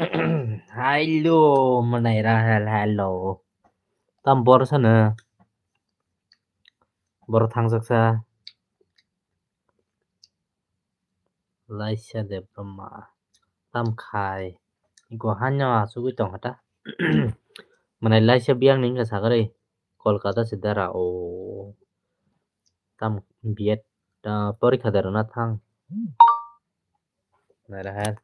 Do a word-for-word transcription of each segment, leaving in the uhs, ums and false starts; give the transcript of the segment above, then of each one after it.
Hello, mwnai Rahel, hello. Tam bor sana. Bor thangjak sa. Laisa Debbarma. Tam khai. Iko hanya asugui tong hata. Mwnai Laisa biyang ni wngkha sagari. Kolkata se dara o. Tam B Ed, ah, porikha dara na thang. Nai Rahel.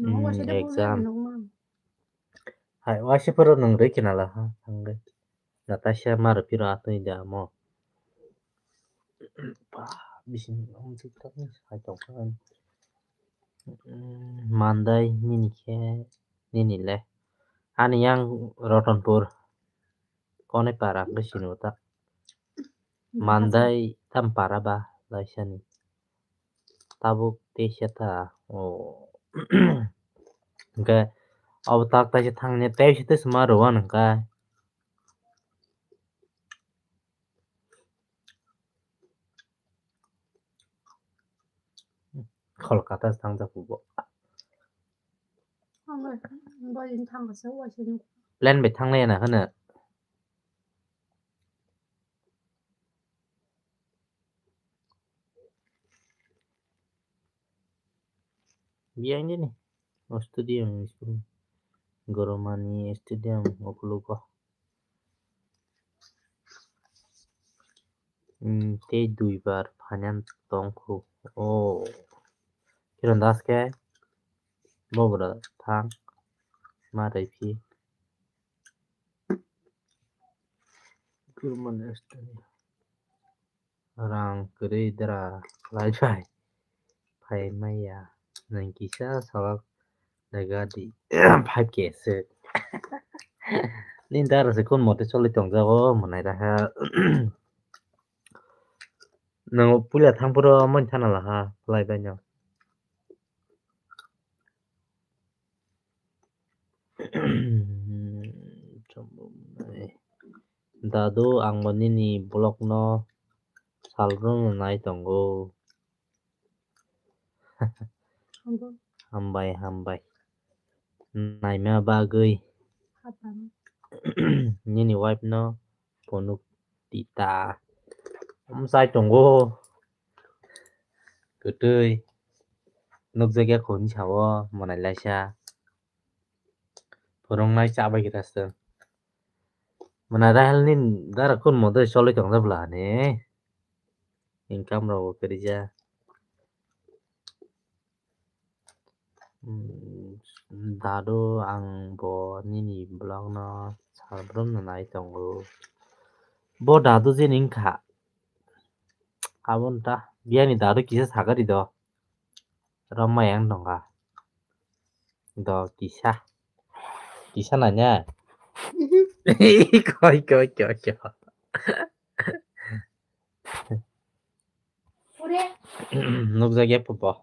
Hmm, exam. Hai, waisa phoro nung rwi kina la ha, thangwi. Natasha maro phiro atwi da mo. Ba, bising, um, sik tak ni, hai tong kha. Hmm, Mandai, nini khe, nini le. Ani yang Rotonpur. Konai para hwnkhe sini bo ta. Mandai tam para ba laisani. Tabuk teisa ta. O. Hwnkhe abo tak taisa thangni teisa teisa ma rwwan hwnkhe. Kolkata se thangjak bo. Plane bai thanglaiya na hwno. Biyang dini. O stadium ni school. Goromani stadium ukulugo. Hmm, tei duibar phaina tongkhu. O. Kiron das khe. Bo bwrwi thang. Ma rwphi. Kurman restaurant. Rang kwrwi dara khlai bai. Phai maya. Nang kisa salak daga di. Five K se. Ni dara se kun mote choli tongjago mwnai raha. Nang puila thang puro mon thana laha khlai bai no. Dadu, ang bo nini vlog no salrwngno nai tongo. Hambai, hambai. Naima bagwi. Nini wife no phunuk tita. Amsai tongo. Kwtwi. Nukjakya khuni sao mwnai laisa. Phwrwngnai chabai khe ta se. Mwnai Rahel ni dara kun moto choli tongja bwla ni. Income rok bo kwrwija. Hmm, dadu ang bo nini vlog no salbrum no nai tongo. Bo dadu je ni wngkha. Aboni ta biyani dadu kisa sagari do. Romma yang tongkha. Do kisa. Kisa nanya. Koi, koi, koi, koi. Nukjakya pho bo.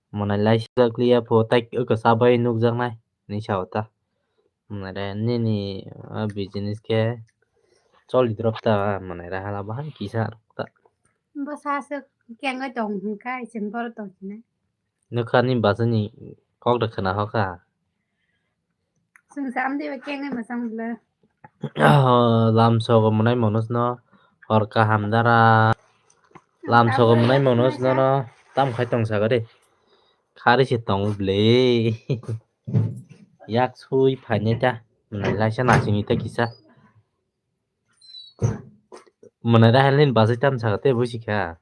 Mwnai laisa kliya pho tai oko sabai nukjaknai. Ni sao ta. Mwnai re nini, ah, business khe choli drop ta mwnai re hala bahai kisa ta. Bo sa se kenga tong hwnkha isin bor tong hina. Nukha ni bwswk ni kok da khwna hokha. Chwng sa amtwi ba kenga masang bwla. Ah, lam sogo mwnai manus no hor kaham dara. Lam sogo mwnai manus no no tam khai tong saga de. Khari se tong ble. Yak sui phainai ta. Mwnai laisa nasingwi ta kisa. Mwnai Rahel ni bwswk tam saga te busi kha.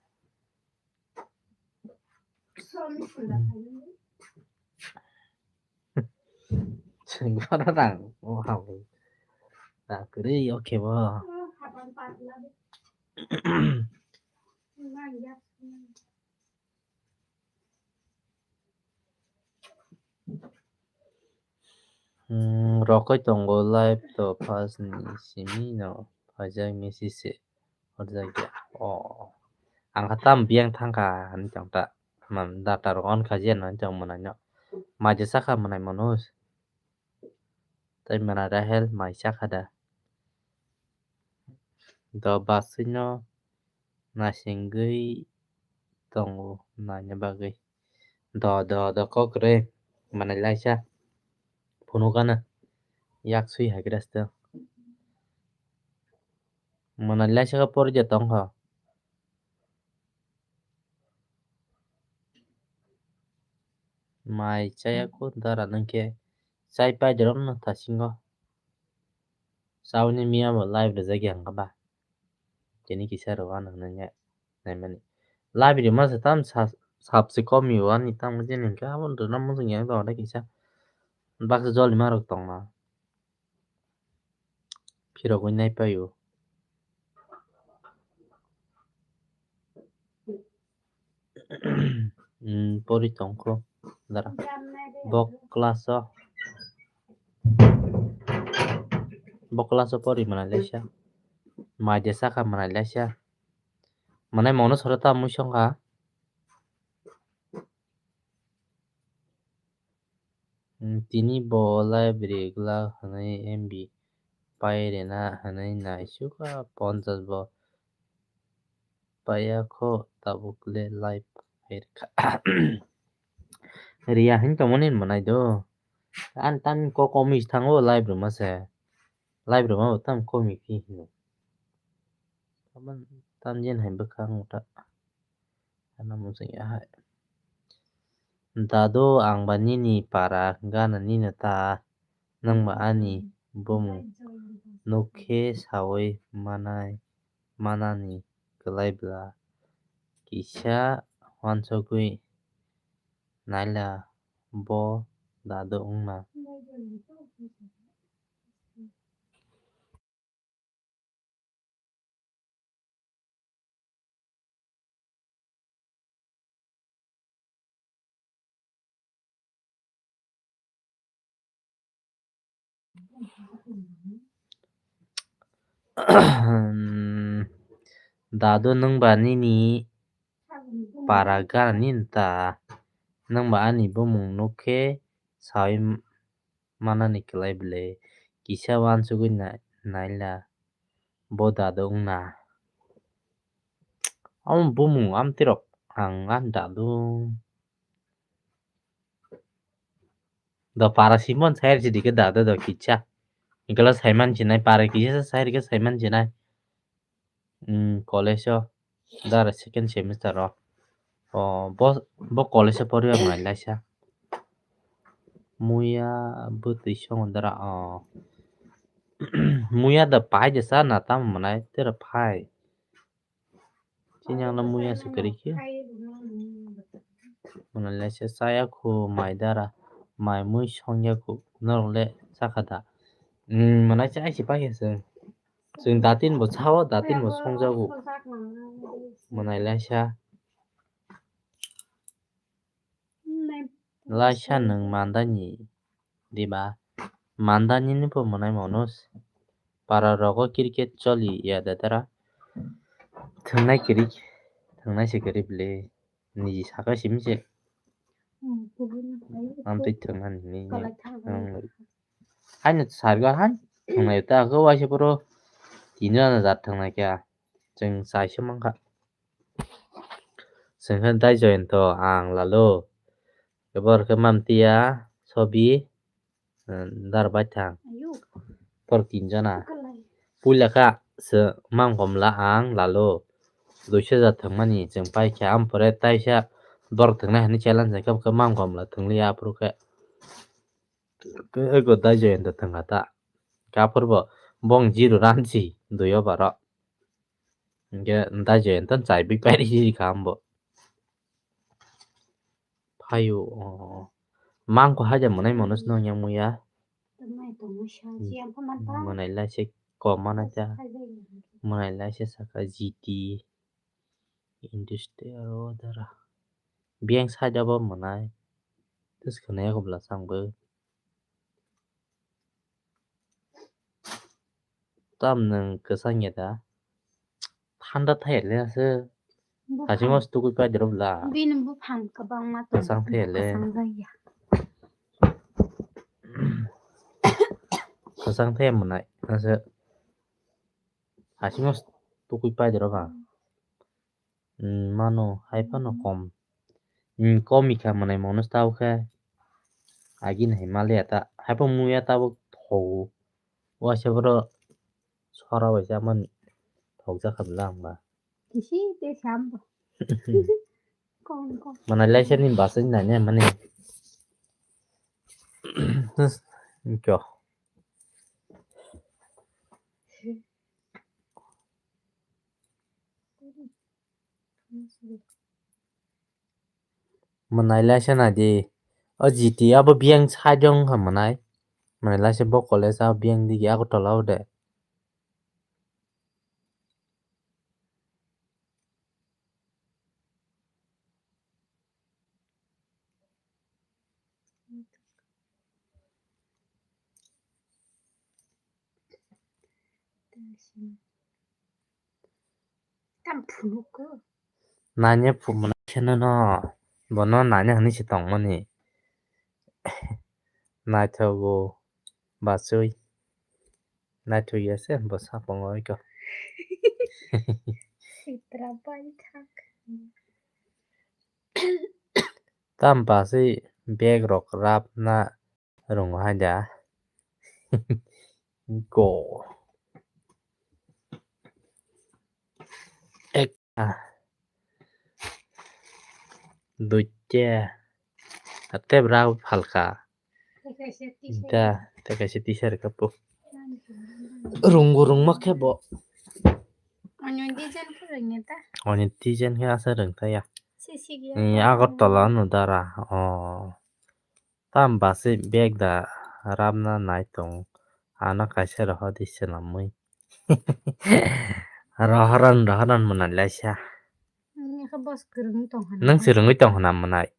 Sengkara rang, oh, hawi. Tak kiri, oke, bo. Hmm, rokoi tongo live to first ni simi no phaijak misi se horjak ya. Oh, ang kha tam biyang thangkha hinwi tong ta. Man data rok on kha je hinwi tong mwnai no. Mai je sakha mwnai manus. Tai mwnai Rahel mai sakha da. Do baswino nasingwi tongo naina bagwi. Do, do, do, kok kwrwi. Manai laisa. Phunukano. Yak swi hai khe rasta. Manai laisa khe pori de tongkha. Mai chaya ko dara nang khe. Chai pai de rom no thasingo. Sauni miya bo live rijak ya wngkha ba. Tini kisa rw ano hwnwi naimani. Live rima se tam sa-, sab se kom yo ani tam je nang khe abo rwna muchung yang tong kisa. Baksa joli ma rok tong ma. Phirogwi nai pai o. Hmm, pori tongkho dara. Bo class o. Bo class o pori manai laisa. Mai de saka manai laisa. Manai mono soro ta mui songkha. Hmm, tini bo live ri glak hwnwi M B pai rwna hwnwi naisukha ponchas bo. Paiya kho tabuk le live phairkha. Riya hin tongmani manai do. Ani tam kok komi thango live rwma se. Live rwma bo tam komi phi hino. Tam jen hai bwkhang ta. Ano muchung ya hai. Dadu ang ba nini para gana nini ta. Nwng ba ani bumung nuk khe saui manai, manani kwlai bla. Kisa uansugui naila bo dadu wngna. Dadu nwng ba nini para gana nini ta, nwng ba ani bumung nuk khe saui manani kwlai bwle, kisa uansugui na-, naila bo dadu wngna. Amo bumung amtwi rok ang ani dadu. Do para simon sai risi dike dadu do kisa. Ikala saiman sinai para kisa sai rike saiman sinai. Hmm, college o dara second semester o. O, bo, bo college o poriya manai laisa. Muya bwtwi songo dara o. Muya da pai de sa na tam manai tera phai. Chini ang no muya se kwrwi khe. Mwnai le se chaya khu mai dara, mai mui songya khu, norok le chakha da. Hmm, mwnai chai se pai se. Chwng datin bo chao, datin bo songjago. Mwnai le sa. Laisa nwng mandani diba? Mandani ni bo mwnai mano. Para rogo cricket choli ya da dara. Thwngnai kwrwi, thwngnai se kwrwi bwle. Niji saka simi se. Amtwi thwngnani hinwi. Haino sarga han thwngnai ta khe waisa phuru tini jona jat thwngnai khe. Chwng chaisa mankha. Chwng khe dai Joyonto ang lalo. Ebo khe Mamtiya, Sobi, eh, Dar Baithang. Por tin jona. Puila kha se Mangkomla ang lalo. Duisa jat thwngmani chwng paikha. Ampore taisa borok thwngnai hinwi challenge khe, khe Mangkomla thwngliya aphuru khe. Ego dai Joyonto thwngkha ta. Khe aphuru bo bong zero run si dui over o. Hingke dai Joyonto chaibi pairi si kha ambo. Phaio, o, mangko haja mwnai mwnus no yang muya. Mwnai lai se kom mana cha. Mwnai lai se saka G T. Industry aro dara. Biyang side abo mwnai. Tus khwnai eko bwla changbo. Tam nwng kwchang ya da? Thanda thai le se. Sachimo tukui pai dero bwla. Bini buphang kwbangma tongo. Kwchang thai le. Kwchang thai mwnai. Ase. Sachimo Tukui pai de rok ang. Hmm, mano, hai phano kom. Hmm, kom ikha mwnai mono tao khe. Agini hai maliya ta. Hai pho muya tabuk thogo. Waisa boro sora bai chamani thokjak kha bwla ang ba. Kisi te sam bo. Kom, kom. Mwnai laisa ni bwsai nai ne mani. Kyo. Mwnai laisa nai di. O G T abo biyang side wng kha mwnai. Mwnai laisa bo college abo biyang digi Agartala o de. Tam phunuk ko. Nanya phumna kheno no. Bono nanya hwnwi se tongmani. Naithogo bachwi. Naithok ya se bo sapango iko. Sitra bai thak. Tam bachwi bag rok rapna rwngo hai da. Go. Ekta. Duita. Ate bra phalka. Da, tei kaisa tisa rwkha po. Rwngo rwngma khe bo. Onyo design khe rwngya ta? Onyo design khe asa rwngthaya. Sisi gya. Ni Agartala no dara. Oh. Tam basi bag da ramna nai tong. Ano kaisa rohor di swnamwi. Rohoran, rohoran mwnai laisa. Nini khe boss kwrwngwi tong hwnwi. Nwng se rwngwi tong hwnna mwnai.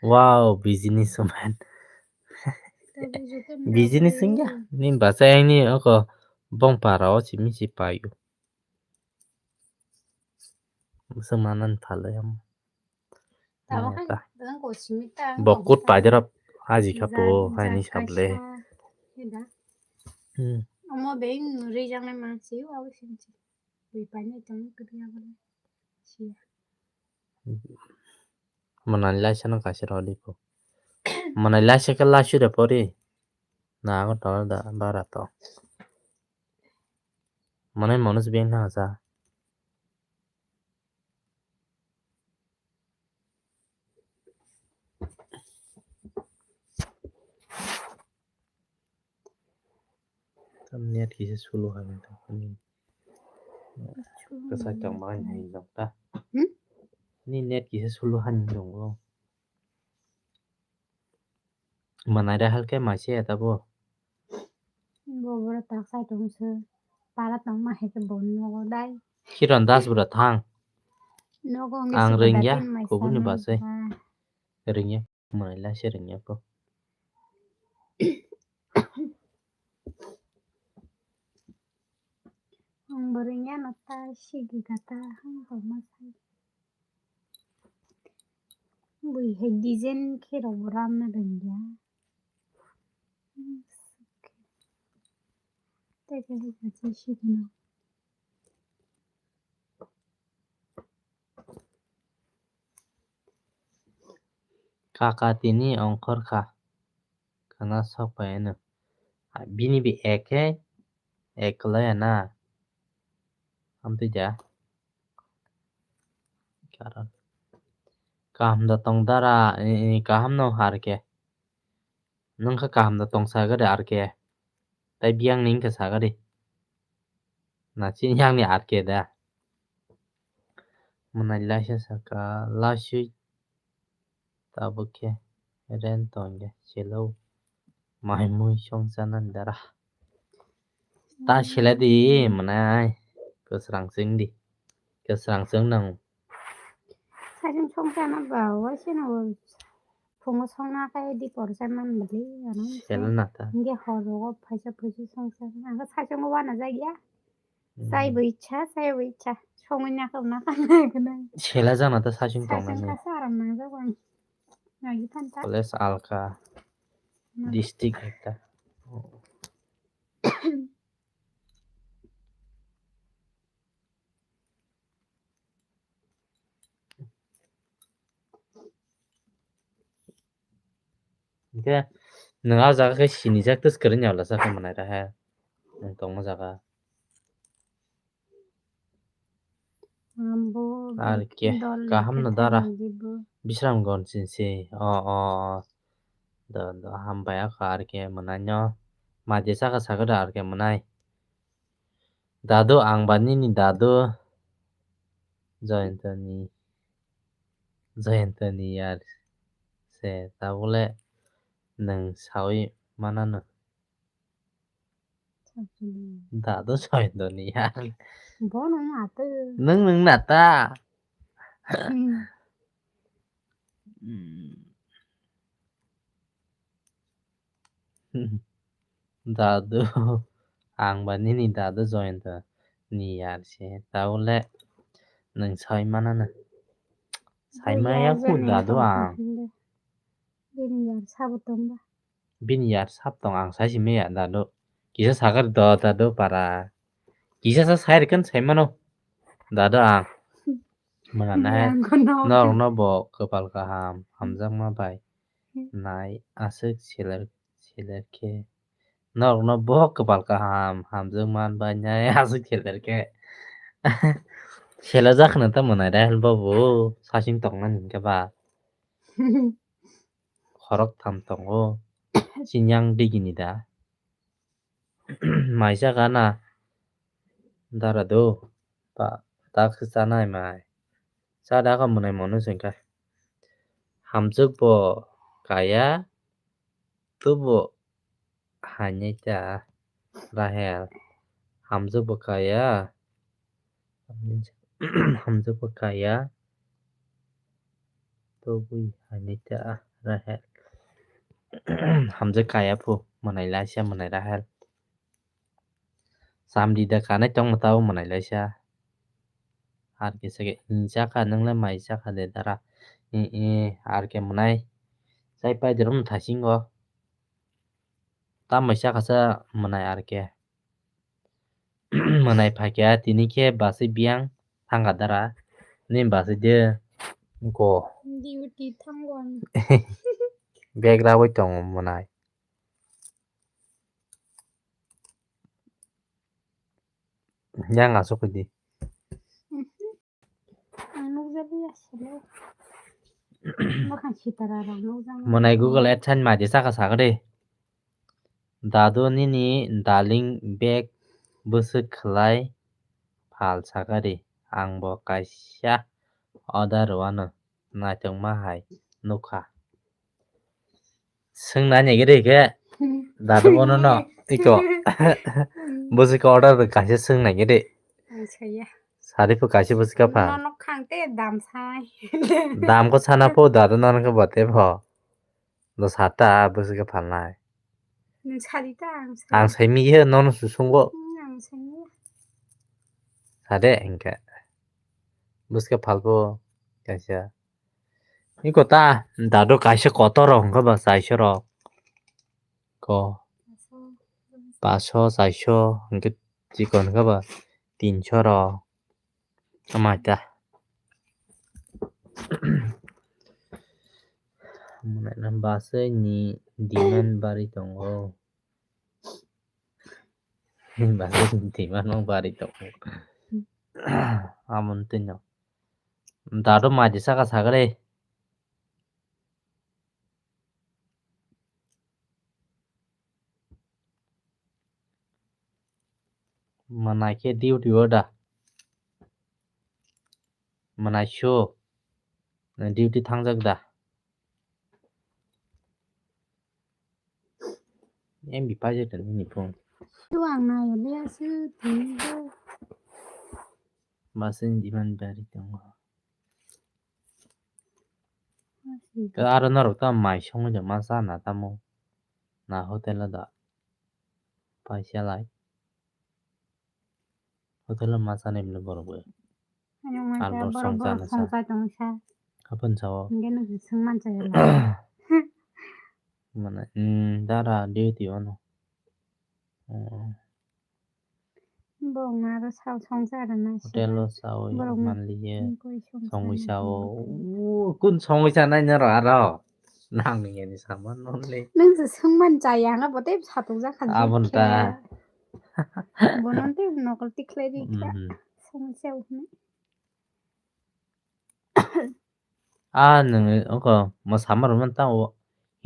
Wow, business woman. Business wngya. Ni bachai ni oko bongpara o simi si paio. Bwswk manani phalwi omo. Bo kut paidera aji kha po haini sable. Hmm. Omo being rijaknai mansi o abo singsi. Bui painai tong kri abo. Siya. Mwnai laisa no kaisa rw di po. Mwnai laisa khe laisu de pori. Na Agartala da bara to. Mwnai mono se beng thang sa. Tam net kisa sulu hai tong ani. Kasa tong ma hai tong ta. Hmm? Ni net kisa sulu hai tong o. Mwnai da halke maise eta bo. Bo boro tak sai tong se. Para tong ma hai ke bo nogo dai. Kiran Das bro thang. Nogo ang rwngya, kubuni basai. Rwngya. Mwnai laisa rwngya po. Ang bo rwngya no ta sigi kata hang tongma sai. Bui hai design khe rw bo ramna rwngya. Tei khe hai kaisa sigi no. Kaka tini ongkhor kha. Khana sok pai ano. Bini bi ek khe ek kwlai ya na. Amtwi da. Karon. Kaham da tong dara, kaham no har khe. Nwng kha kaham da tong sa gari ar khe. Tai biyang ni wngkha sa gari. Na chini yang ni ar khe da. Mwnai laisa saka, laisui tabuk khe rent tong ya, selo mai mui song chana dara. Ta sela di mwnai, kwsrang chwng di, kwsrang chwng nang. Sajwng song chana ba, waisa no phungo songna khe di porsa man bali, ano. Sel na ta. Nge hor rogo phaisa phusi song chana, ang sajwng wana jagya. Hmm. Sai bo icha, sai bo icha. Songwi na khe na kha na khe na. Sela jana ta sajwng tong sajwng nani. Kasa aram nang jago ang. Nagi than ta. College alka. Na. District ekta. Khe nwng ah jaga khe sinijak tei swkang ya wla sakhe mwnai da he. Nwng tongma jaga. Ambo R K, dol kaham no dara. Bisram gon sin si. O, o, o. Do, do, hambai ako R K mwnai no. Maje saka sakhe da R K mwnai. Dadu, ang ba nini dadu. Jayantani. Jayantani yar se tabole nwng sawi manano. Dadu Jayantani yar. Bono nata. Nwng nwng nata. Hmm. Hmm. Dadu, ang ba nini dadu Jayanta ni yar se, tabole nwng sai manana. Sai maya ku dadu ang. Bini yar sabo tong ba? Bini yar sab tong, ang sai si maya dadu. Kisa sakar do dadu para. Kisa sa sai rikon sai mano. Dadu ang. Mwnai. Norokno bo kwpal kaham, hamjakma bai. Nai aswk seler, seler khe. Norokno bo kwpal kaham, hamjakma bai nai aswk seler khe. Selajak khna ta mwnai Rahel babu, sasing tongnani hinkhe ba. Khorok tham tongo. Chinyang digini da. Mai chakha na dara do. Ta, ta khe chanai mai. Cha da kha mwnai mano chwng kha. Hamjwk bo kaya, tubo hainai ta Rahel. Hamjwk bo kaya. Hamjwk bo kaya. Tubui hainai ta Rahel. Hamjwk kaya phu mwnai laisa mwnai Rahel. Samdi da kanai tongma tabo mwnai laisa. Ar kisa khe hinsa kha nwng le mai sa kha de dara. I, i, ar khe mwnai. Chai pai de rwng thaisingo. Tambai sa kha sa mwnai ar khe. Mwnai phaikha tini khe basi biyang thangkha dara. Ni basi de go. Duty thango ang. Bag rawi tongo mwnai. Yang asuk di. Ang nukjagwi aswk le. Bwkhang sitara rok nukjagwi. Mwnai Google AdSense maidi saka sakha de. Dadu nini darling bag bwswk khlai phal sakha de. Ang bo kaisa order rwano. Naitokma hai nukha. Swngna nai gede khe dadu bono no iko. Bwswk order kaisa swngna gede. Ang saya. Sari pho kaisa bwswk pha. Nono khang te dam sai. Dam ko sana pho dadu nono khe bate pho. Lo sata bwswk phalnai. Nwng sadi ta ang sai. Ang sai mi he nono susung go. Hmm, ang sai mi. Sade engke. Bwswk phalbo kaisa. Iko ta dadu kaisa kotor rok hwnkhe ba chaisa rok. Ko. Paso, chaisa hwnkhe chikon hwnkhe ba tinso rok. Amai ta. Mwnai na bus ni demand bari tongo. Bus ni demand no bari tongo. Amon tino. Dadu maidi saka sagre. Mwnai khe duty o da. Mwnai su. Duty thangjak da. M B paijak da nini phone. Tu ang nai le asu tini bo. Bus ni demand bari tongo. Aro norok ta mai songwi tongma chana tamo na hotel o da paisa lai hotel o ma chanai bini borok bo. Ano ma albor borok song borok chana song cha. Cha tong sa. Hapon sao. Hingke no song man cha. Mane dara duty ono. Bo wngma aro sao songsa rwna sika. Hotel o sawi borok manliya. Songwi sao. Kun songwi sanai norok aro. Nang ni yani sama non le. Nang se sungman chaya nga bote satung ja khan. Abon ta. Bonon te nokol tikhlai ri kha. Mhm. Sungse uhne. Ah, nang oko masama roman ta o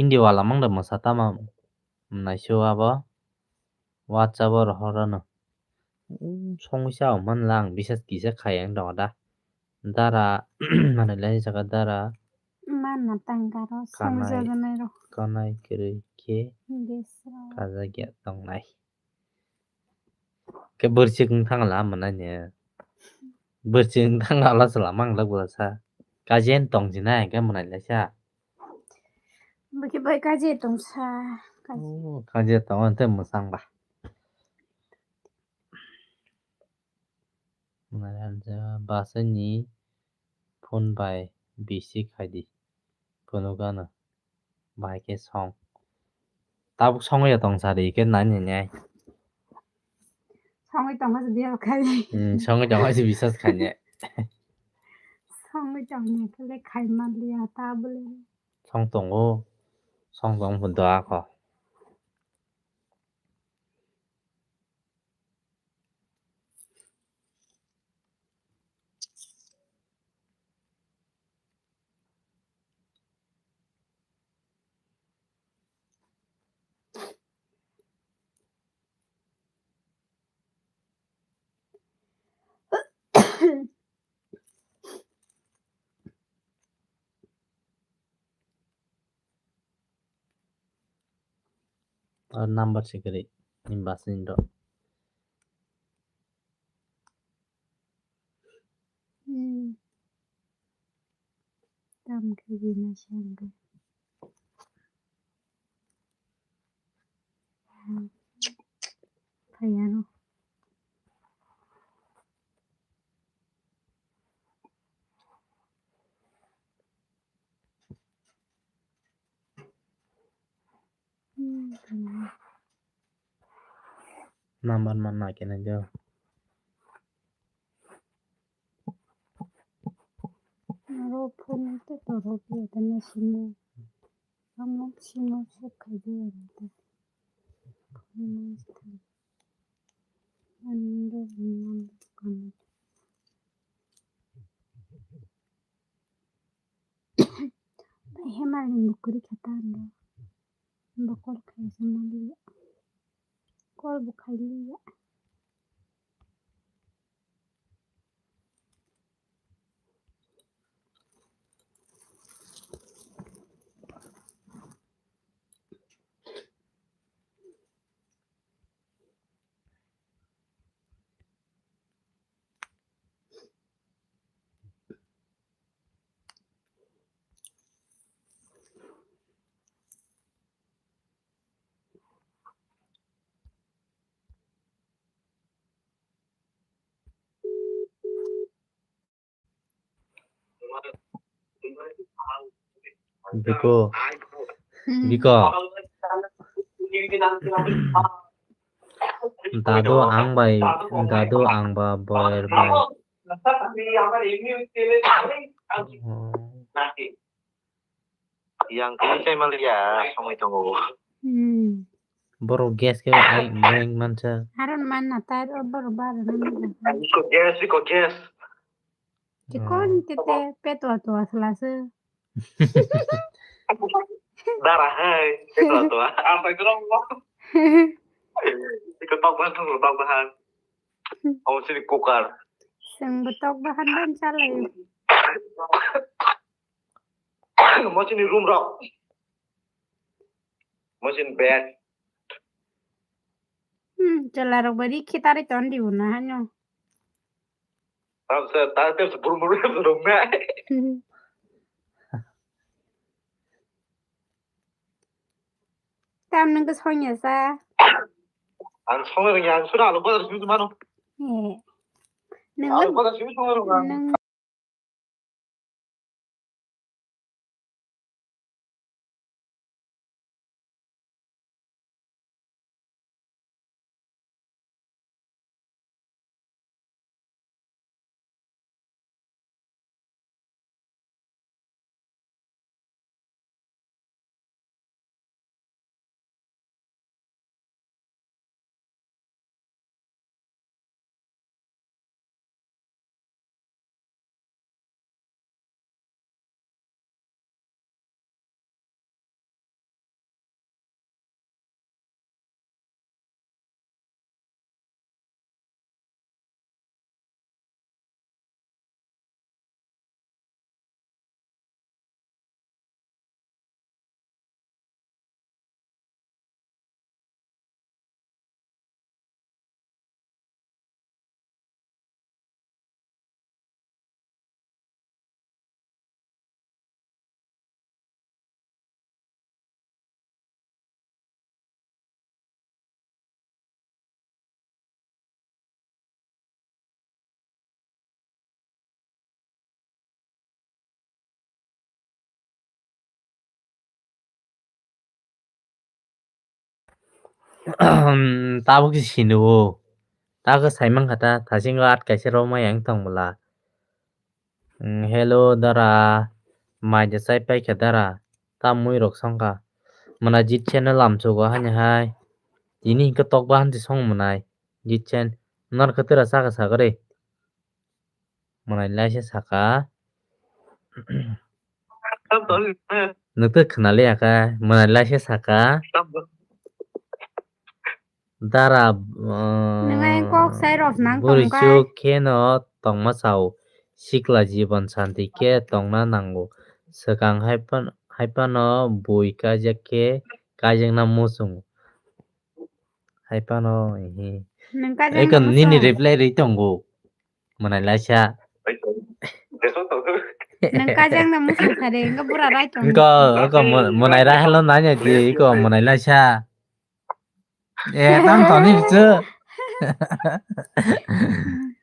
Hindi wala mang da masa tama. Naisio abo. WhatsApp o rohor ano. Songwi sa man lang bisas kisa khai ang dong da. Dara, mane lai jaga dara. Mana tangkaro songjaganai ro. Kanai kwrwi khe kajagya tongnai. Khe bwrchik wng thangla manai ne. Bwrchik wng thangla chwla mang lak bwla sa. Kajen tong jinai khe manai lai sa. Bwkhe bai kaje tongsa. Oh, kaje tong ante mwchang ba. Bwswk ni phone bai bisi khai di. Phunuk ano. Bahai khe song. Tabuk songwi ya tong sari khe nai nai nai. Songwi tongma se biya khai. Hmm, songwi tongma se bisas khai ne. Songwi tongma khe le khai man liya ta bole. Song tongo. Song tong pun doa ko. Aro number se kwrwi ni bus ni rok. Hmm. Tam khe bini sangkhe. Phaiya no. Number man na kene jo. Aro phone te to rok ye tene simo. Amo simo se khaide aro ta. Phone te. Ando number kan. Hemal ni mukri khata ando. Bo call khai se mali. Call bo khai liya. Biko. Hmm. Biko. Dadu ang bai, dadu ang ba boyer bai. Oh. Yang khe sai maliya, songwi tongo. Hmm. Borok gas khe ai blank mansa. Aron man na tai ro borok ba ro na. Iko gas, iko gas. Chikon tete petwa twa sla se. Dara hai, petwa twa. Apa itu dong? Iko tok bahan, tok bahan. Oh, sini cooker. Sing betok bahan dan chalai. Mo chini room rok. Mo chini bed. Hmm, chwla rok bai ri khitari ton di bo na hano. Tam se, tam se brum brum brum na. Hmm. Tam nang ke songya sa. Ang songya ya, sudah alu bazar sini mana? Eh. Alu bazar sini songya mana? Tabuk se sini o. Tabuk sai mankha ta, thasingo at kaisa rw maya wng tong bwla. Mm, hello dara, mai da chai paikha dara, ta mui rok songkha. Mwnai jit channel lamsogo hani hai. Tini hinkhe tokba hansi song mwnai. Jit chen, nor khe tera saka sakari. Mwnai laisa saka. Nwk tei khwnaliya kha, mwnai laisa saka. Dara, Nwng ayang kok sai rok nang bwrwi tongkha. Chuk kheno tongma sao. Sikla jibon santi khe tongna nango. Swkang hai phan-, hai phano bui kaijak khe kaijakna muchungo. Hai phano, ehe. Nwng kaijak eko nini muchung. Reply rwi tongo. Mwnai laisa. Nwng kaijak na muchung sare, wngkha bura rai tong. Eko, eko mo-, mwnai rai halo nanya di, eko mwnai laisa. Eh, tam toni bichu.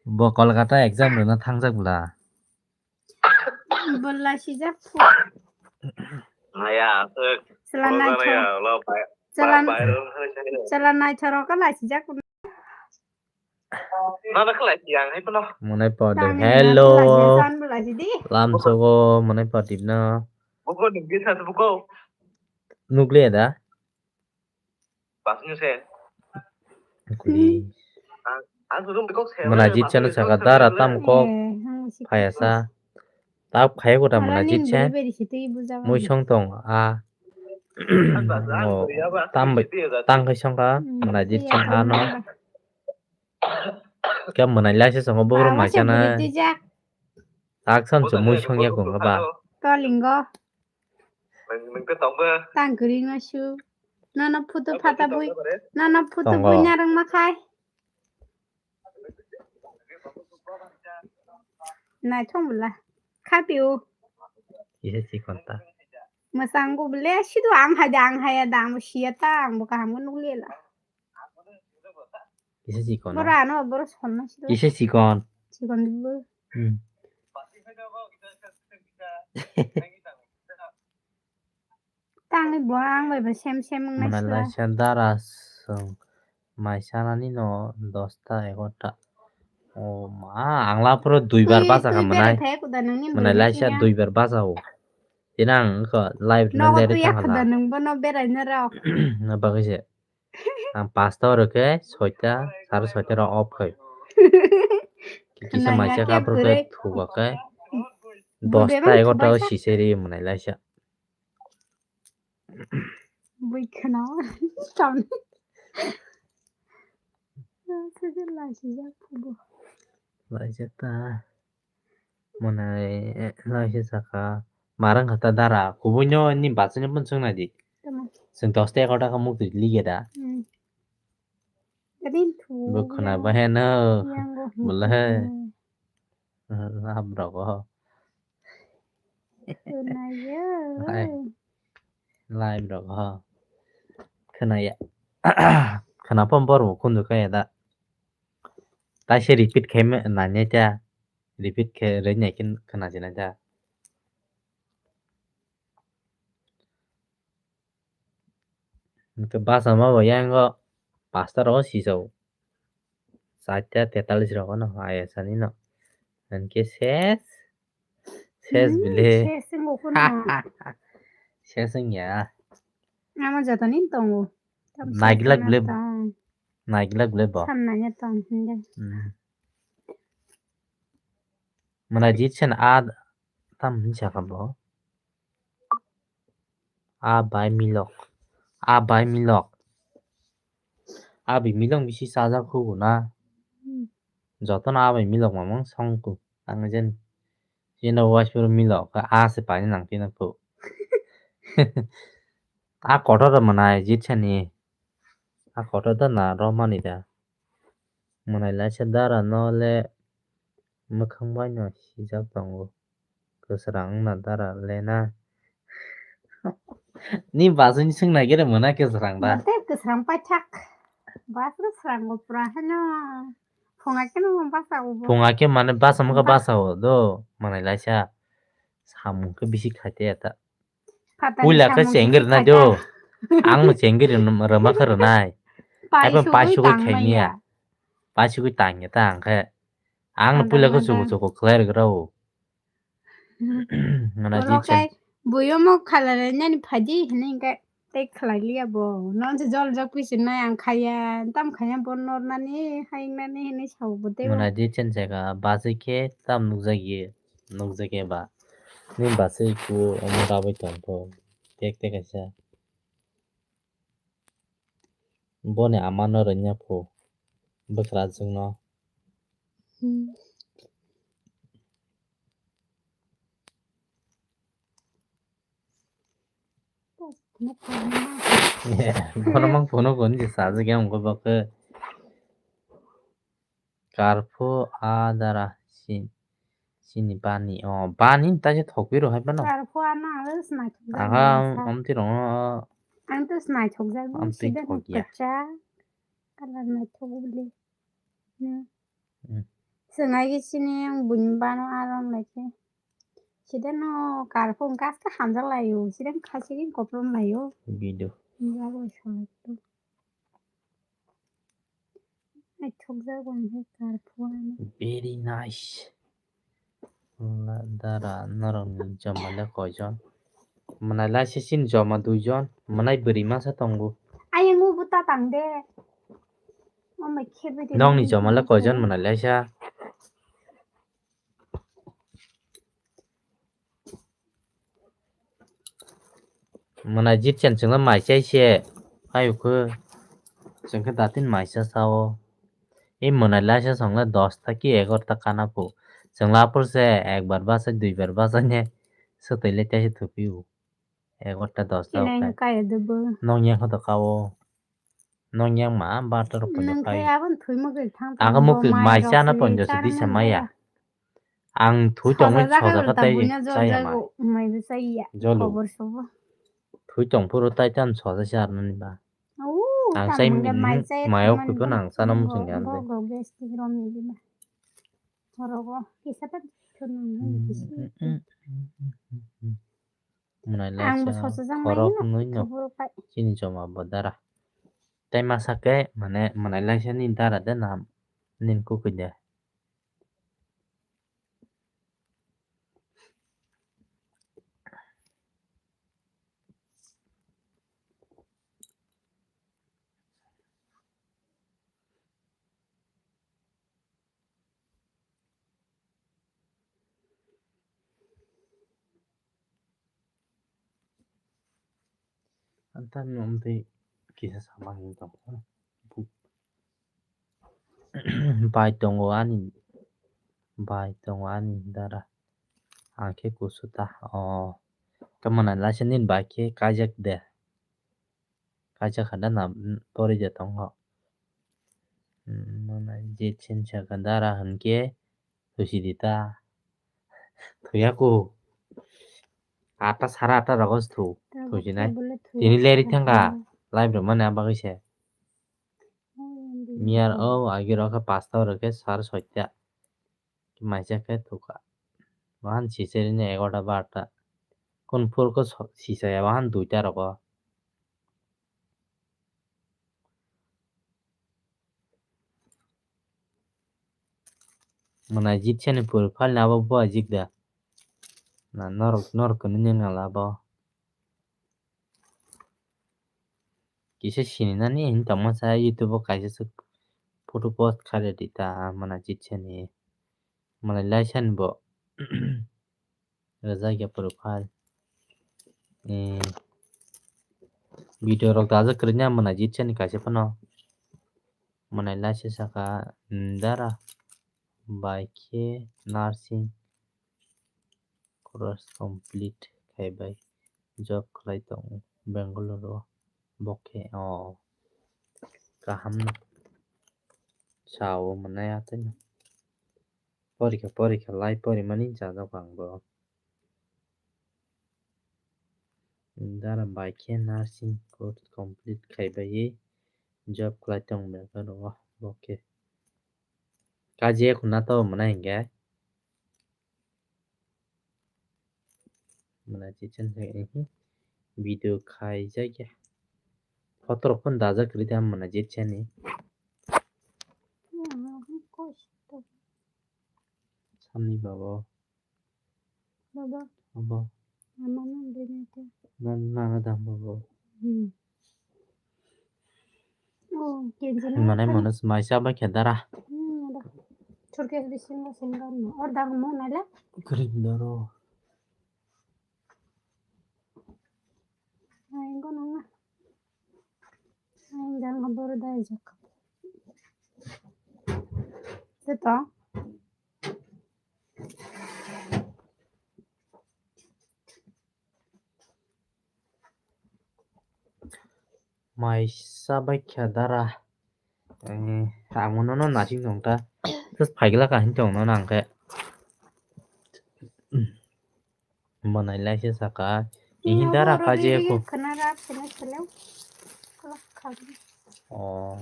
Bo Kolkata exam rwna thangjak bwla. Bo laisijak phu. Naya, aswk. Chwla naithok. Chwla, chwla naithok khe laisijak. Nono khlai si ang hai phano. Mwnai pordip. Hello. Lamsogo mwnai pordip no. Buko nungki sa buko. Nukliya da? Basing se. Kuli. Ang, ang tu dum bikok se. Mwnai jit chana saka dara tam kok. Phaya sa. Tap khaya kota mwnai jit chen. Mui song tong a. Tam bai tang khai song ka mwnai jit chen a no. Khe mwnai laisa songo bugrok mai chana. Aksan se mui song ya kong ba. Tolingo. Tang kwrwi no su. Nono photo phata bui. Nono photo bui narwk ma khai. Naithok bwla. Khapi o. Kisa chikon ta. Mwchang go bwle sido ang hai da ang hai da ang bo siya ta ang bo kaham go nukliya la. Kisa chikon. Boro ano boro sonna sido. Kisa chikon. Chikon bo. Hmm. Tangwi bo ang bai bo sem sem wng nai sla. Mwnai laisa dara chwng mai sanani no dosta egarta. O ma, ang laphuru duibar bacha kha mwnai. Mwnai laisa duibar bacha o. Tini ang wngkha live no le rwkha hala. Nogo tuya khuda nwng bono berai na rok. Na bagwi se. Ang pasta oro khe soita, sare soita rok off khai. Kisa maisa kaphuru khe thuba khe dosta egarta o siseri mwnai laisa. Bui khna. Tam. Sejak laisijak phubo. Laijak ta. Mwnai, eh, laisa saka. Marang kata dara. Kubui no ni bachai no pun sung nai di. Tamo. Sung dosta egarta kha muk twi liga da. Hmm. Rin thu. Bo khna ba he no. Yang go. Bole he. Hmm. Lab rok o. Khwnaya. Hai. Live rok ho. Khwnaya. Khwna pon bor bo khunju kaya da. Taise repeat khe me nanya ta. Repeat khe re nai khe khwna jina ta. Hwnkhe bachama bo yang o pasta rogo sijao. Charta tetalis rogo no ayasa ni no. Hwnkhe ses. Ses bile. Ses wngkha no. Ses wngya. Ama jotoni tongo. Naigilak bile bo. Naigilak bile bo. Sam nanya tong hwnkhe. Hmm. Mwnai jit sen a tam hinsa kha bo. A bai milok. A bai milok. A bai milok bisi chajak hugo na. Hmm. Jotono a bai milok mamang songku. Ang jen. Jeno waisper milok a se paini nang pina phu. A kotor mwnai jit sani. A kotor da na romani da. Mwnai laisa dara no le mwkhang bai no sijak tongo. Kwsrang wngna dara le na. Ni bachai ni swng nai gere mwnai kwsrang da. Mate kwsrang paithak. Bas kwsrang go pura hano. Phunga khe no basa go bo. Phunga khe mane basa mokha basa o do mwnai laisa. Samung khe bisi khaite ta. Puila khe chengir na do. Ang no chengir rwma khe rwnai. Haiba paisugwi tangmaya. Paisugwi tangya ta ang khe. Ang no puila khe chuku chuku khlai rwgra o. Mwnai di chen. Buyomo khalai nani phaidi hinwi khe tei khlai liya bo. Nonse jol jok pisinai ang khaya, tam khaya bo nornani, haingnani hinwi sao bo tei. Mwnai di chen jaga bachwi khe tam nukjagwi, nukjakya ba. Nini bachwi ku omo rabwi tongkho. Tek tek kaisa. Boni ama no rwnya phu bwkrajwk no. Hmm. Bono mang phone ko ni sajak yang ko bak. Karpho adara sin, sini bani. Oh, bani ta je thokwi ro hai bano. Karpho ano ang snai thok. Aha, amti rong. Ang to snai thok jai. Amti sida thok ya. Kalar nai thok bili. Hmm. Hmm. Swngai ge sini ang buini bano arom lai khe. Sida no karpho gas ka hamjak lai o. Sida khasi ge koprom lai o. Bidu. Jago salai to. Naithokjak ang khe karphuano. Very nice. Dara norokni joma le koijon? Mwnai laisa chini joma duijon. Mwnai bwrwi masa tongo. Ayang o bwta tang de. Nokni joma le koijon mwnai laisa? Mwnai jit chen chwngno mai chai se. Phai ukho. Chwng khe datin mai cha sao. E mwnai laisa chwngno dosta ki egarota kana phu. Chwngno aphuru se ekbar bachai, duibar bachai ne. Swtwi le teisa thupio. Egarota dosta. Nong yang kho to kao. Nong yang ma barta rok pono kai. Aga mukti mai chana ponjo se disa maya. Ang thui tongwi soja kha tei chaya ma. Jolo. Thui tong phuru tai tan soja se arnani ba. Ang chai mayo khuiphano ang chana muchung ya de. Mwnai laisa khorok nwi no chini joma bo dara. Tei masa khe mane mwnai laisa ni dara de na nini kukui de. Ang tamni omo tei kisa sama hinwi tongkha. Bai tongo ani, bai tongo ani dara. Ang khe kusu ta. O, tamoni laisa nini bai khe kaijak de. Kaisa khada na pori de tongo. Mwnai je chinsa kha dara hinkhe thusi di ta. Thuya ku. Atta sara atta rogo thu. Thusi nai. Tini leri thangkha. Live rwmani abagwi se. Miyar o agi rokhe pasta rokhe sar soita. Maisa khe thukha. Wahan siseri ni egarota barta. Kun phuru khe so-, sisaya wahan duita rogo. Mwnai jit sani puri phalni abo bo ajik da. Na norok, norok kunu nini labo. Kisa sini nani hin tongma sa YouTube o kaisa swk photo post khaide di ta mwnai jit sani. Mwnai lai sani bo. Rwjak ya profile. Eh, video rok dajak kwrwini mwnai jit sani kaisa phano. Mwnai lai se saka, mm, dara bai khe nursing course complete khai bai job khlai tongo Bangalore o. Bo khe, o, kaham no sao mwnai athaino. Porikha, porikha, lai porimani chajak ang bo. Dara bai khe nursing course complete khai bai job khlai tong Bangalore o. Bo khe kaji ekhuna to mwnai hinkhe. Mwnai chichen se, ehe, video khaijak ya. Photo rok phano dajak kwrwi tamo mwnai jit sani. Samni babo. Baba. Abo. Mama no dini te. Nan nana dam babo. Hmm. Oh, kenji na. Mane mano maisa ba khe dara. Hmm, ada. Churke bisingo singgan no. Or dang mo nala. Krim daro. Ay, ko nang. Ay, dang bor dai jak. Seto. Maisa baikha dara. Eh, ang nono nasing tong ta. Just phaigla ka hin tong nono ang khe. Manai lai se saka. Ini dara kaje ko. Khana rap sene sele. Kala khabi. Oh.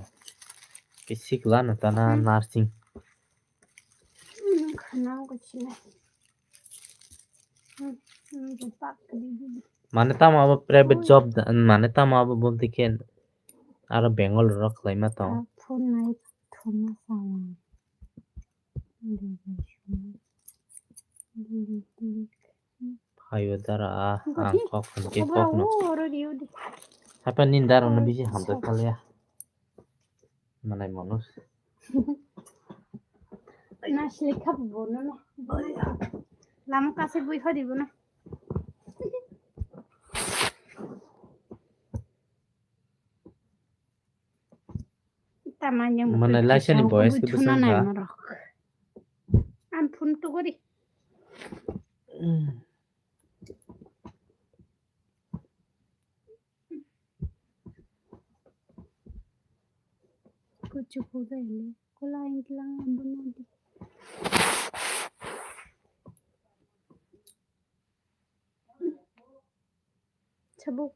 Kisik la na tana nursing. Khana ko chile. Mane tamo abo private job da, mane tamo abo bolte khe aro Bengal rok khlaima tong. Phone nai thoma sawan. Phaio dara ang kok hwn khe kok no. Hapa nin dara no bisi hamjak khalia. Manai manus. Na sile kha bono na. Lama kase bui hodi bono. Tamanya. Manai laisani boys ke bwswng kha. An phun tuguri. Kuchu kuda ele, kula ingklang abuna di. Chabuk.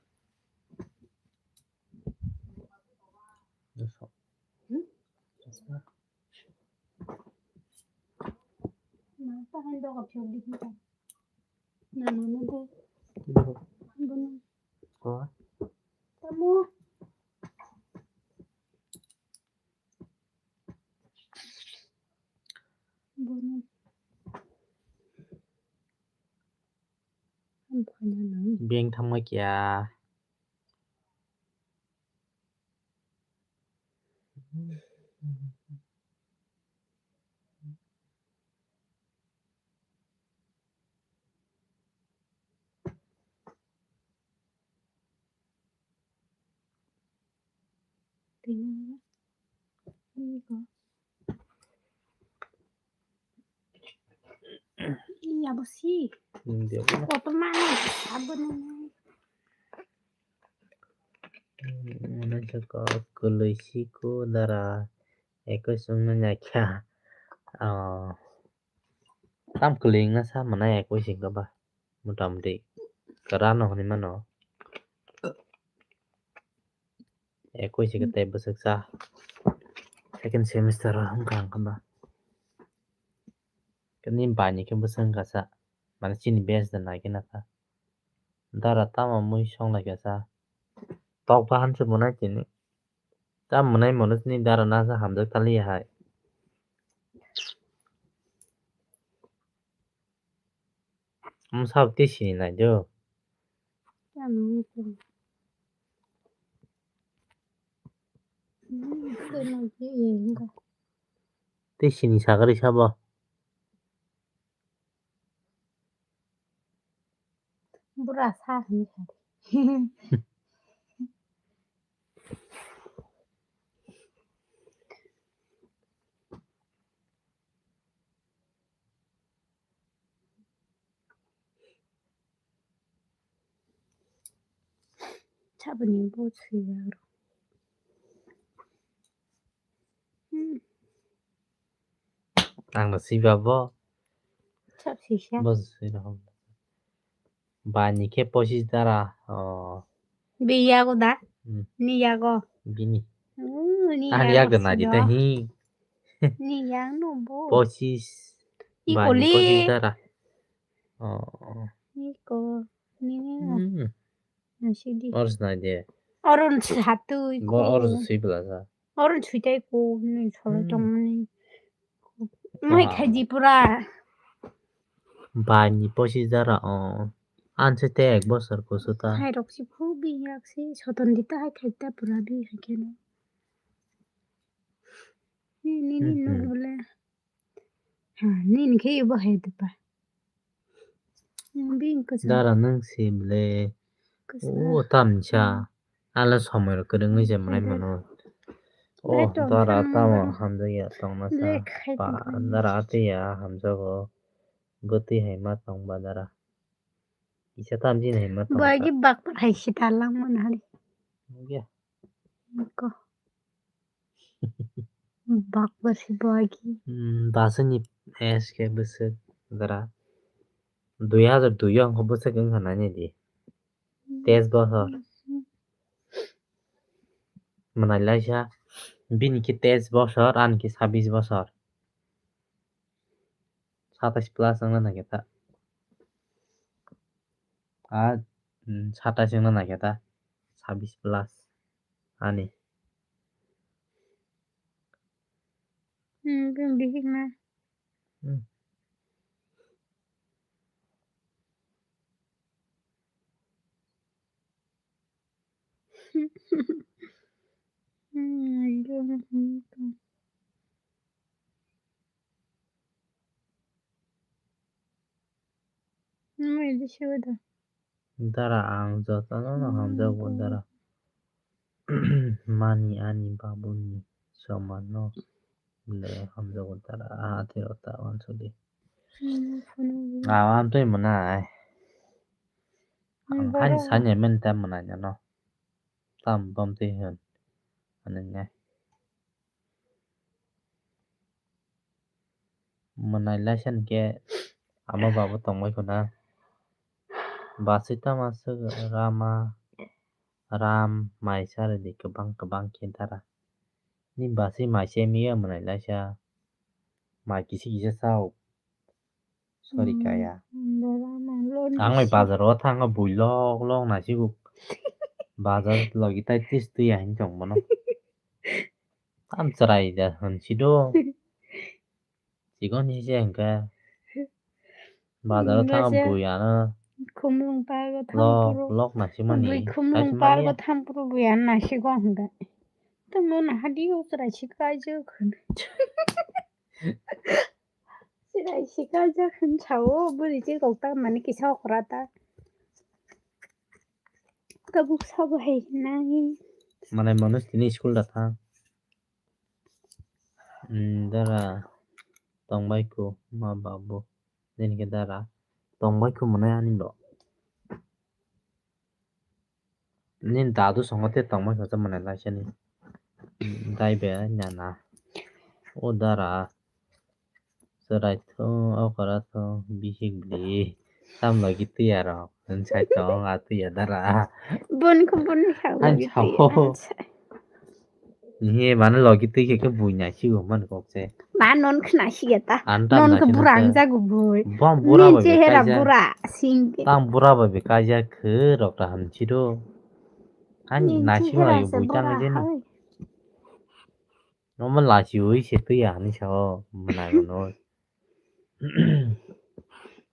Na, tahan dogo phiyok di hinta. Na, na, na, de. Bono. Ko? Tamo. Bono. Ang phana nang. Beng thangma kya? Iya bosi. Kotor mana sabun ini. Mana jaka kwlwi siko dara ekoi songno nyakya. Oh. Tam kwlwi wngna sa mwnai ekoi singkha ba. Motamoti kwrano hinwi mano. Ekoi singkha tei bwswk sa second semester o wngkha ang khe ba. Khe nini bai ni khe bwswk wngkha sa. Mane chini best da nai khe na kha. Dara tamo mui song lai kha sa. Tok bahan se mwnai tini. Ta mwnai mwnwi chini dara na sa hamjak tali hai. Msa tei sini nai do. Tei sini sagari sabo. Bura sa hinwi sa di. Saboni bo swi ya ro. Hmm. Ang no swi ba bo. Sab swi sa. Bo swi no. Bani khe pochis dara. Oh. Bi yago da? Hmm. Ni yago. Bini. Oh, ni yago. Ang yago na di ta hi. Ni yag no bo. Pochis. Iko le. Bani pochis dara. Oh. Iko. Ni ni. Hmm. Nasidi. Ors na de. Oron hatui. Bo oro sui bwlajak. Oron sui tei ko ni solo tongmani. Mai khaidi pura. Bani posi jara o. Anse te ek bosor kusu ta. Hai rok si phu bi yak si soton di ta hai khaita pura bi hai khe no. Ni ni ni no bole. Ha, nini khe ibo hai de pa. Bini kwcham. Dara nwng si ble. Kwcham. O tamsa. Ala somoi rok kwrwngwi je mwnai mano. O dara tamo hamjakya tongna sa. Dara atiya hamjago. Bwtwi hai ma tongba dara. Kisa tamjini hai ma tongba. Bagi bak hai sita lang mano hari. Ko. Bak basi bagi. Hmm, basini S K bwswk dara. Dui hazar dui o wngkha bwswk wngkha nani di. Teis bochor. Mwnai laisa. Bini khe teis bochor, ani khe sabis bochor. Satais plus wngna nai khe ta. A, hmm, satais wngna nai khe ta. Sabis plus. Ani. Hmm, bini bihik na. Hmm. Hmm, Nwng edi sibaida. Dara, ang jotono no hamjago, dara. Mani ani babuni somano le hamjago, dara. Ah, tei rota wansudi. Nwng phone. Ah, ang tei mwnai. Ang hani sanya men ta mwnai nano. Tam bom tei hwn. Ani nai. Mwnai laisa hinkhe ama babo tongbai khuna. Basui tama swk rama ram mai sa rwdi kwbang kwbang khe dara. Ni basui mai se miya mwnai laisa. Mai kisa kisa sao. Sorry kaya. Ang bai bazar o thang o bui lok lok naisigo. Bazar logi tai tis twi ahin tong bono. Tam chwrai da hwn si do. Chikon hi se hwnkhe. Bazar o thang o bui ano. Khumlung park o thang lok puro. Lok nasimani. Bui khumlung park o thang puro bui ano naisigo hwnkhe. Tamo na hadi o chwrai si kaijak hwn. Chwrai si kaijak hwn sao, bwrwi twi kok ta mani kisa okra ta. Tabuk sabo hai hinai. Manai mano tini school da thang. Hmm, dara tongbai ko ma babu. Nini khe dara tongbai ko mwnai ani bo. Nini dadu songo tei tongma khe mwnai laisani. Dai be nana. O dara. Chwrai thung, okora thung, bihik bili. Tam logi twi aro. Nwng sai tong, a twi ya dara. Boni khe boni sao logi twi ya. Ni mano logi twi khe khe bui nai si go man kok se. Ma non khna si ya ta. Non khe bura ang jago bui. Bom bura bai chehera bura sing. Tam bura bai be kaijak khe rok ta ham si do. Ani nasi ma yo bui tang je ni. Omo lachiui se twi ya hinwi sao mwnai mano.